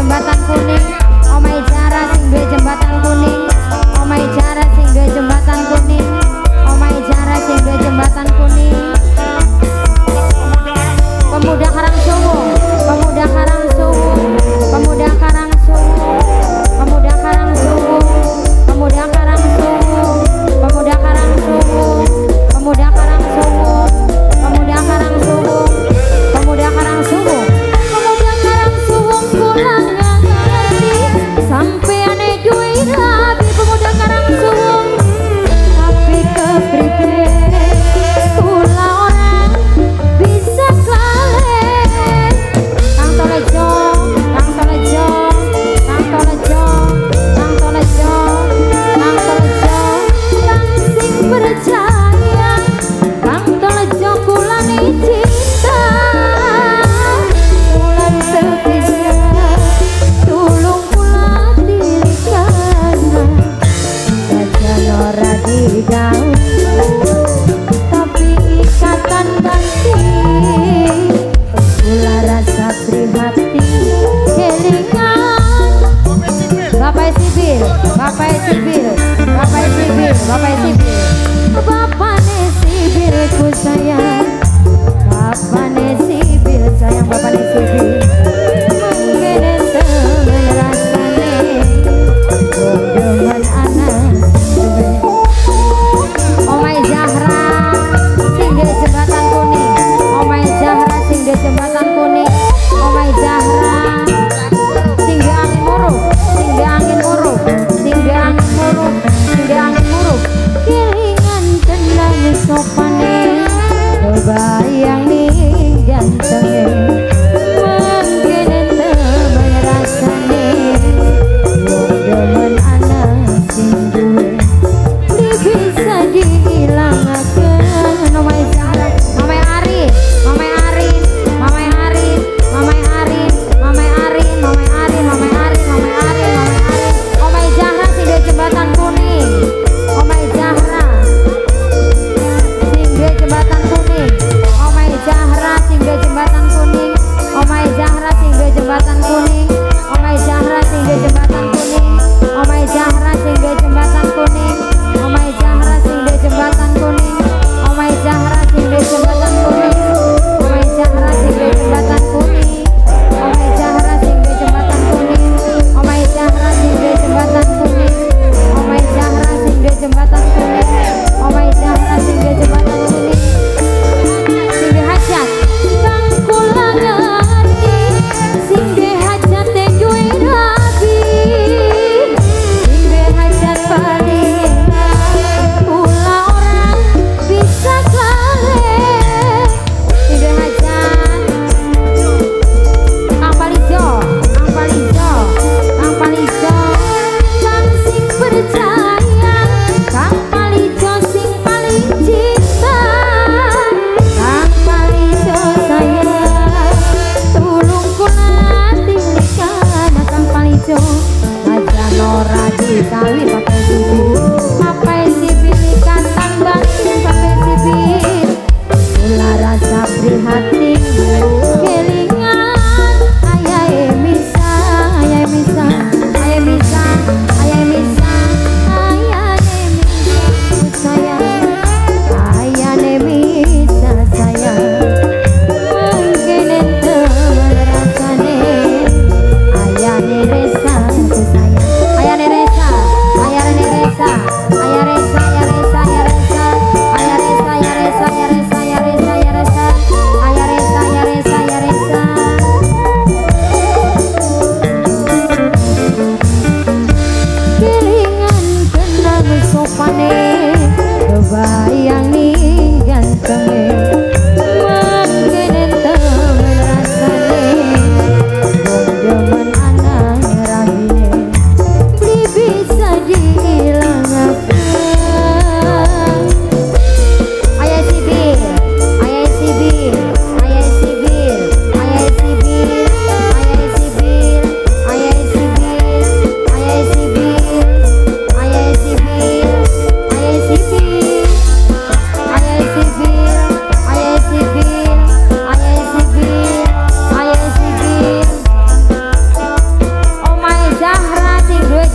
jembatan kuning, omahe Jara sing duwe jembatan kuning, omahe Jara sing duwe jembatan kuning, omahe Jara sing duwe jembatan kuning. Pemuda Karangsuwu, pemuda Karangsuwu, pemuda Karangsuwu, pemuda Karangsuwu, pemuda Karangsuwu, pemuda Karangsuwu, pemuda Karangsuwu, pemuda Karangsuwu, pemuda Karangsuwu, pemuda Karangsuwu kurang ngerti sampeane duwe rabi pemuda Karangsuwu, tapi kepribe kula ora bisa klalen. Kang Tolejo, Kang Tolejo, Kang Tolejo, Kang Tolejo, Kang Tolejo, Kang sing percaya, Kang Tolejo kula cinta, kula sepisan, tulung kula tilikana, sajan ora diganggu, tapi ikatan batin kula rasa prihatin kelingan. Bapak sipil, Bapak sipil, Bapak sipil, Bapak sipil, Bapak sipil ku sayang, Bapak sipil sayang, Bapak sipil mengkene temen rasane wong demen anak. Omahe Zahra sing di jembatan kuning, omahe Zahra sing di jembatan kuning, omahe Zahra sing di angin muruk, sing di angin muruk, sing di angin muruk, sing di angin muruk, kelingan tenang sopane, kebayang ning gantenge.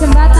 Jembatan.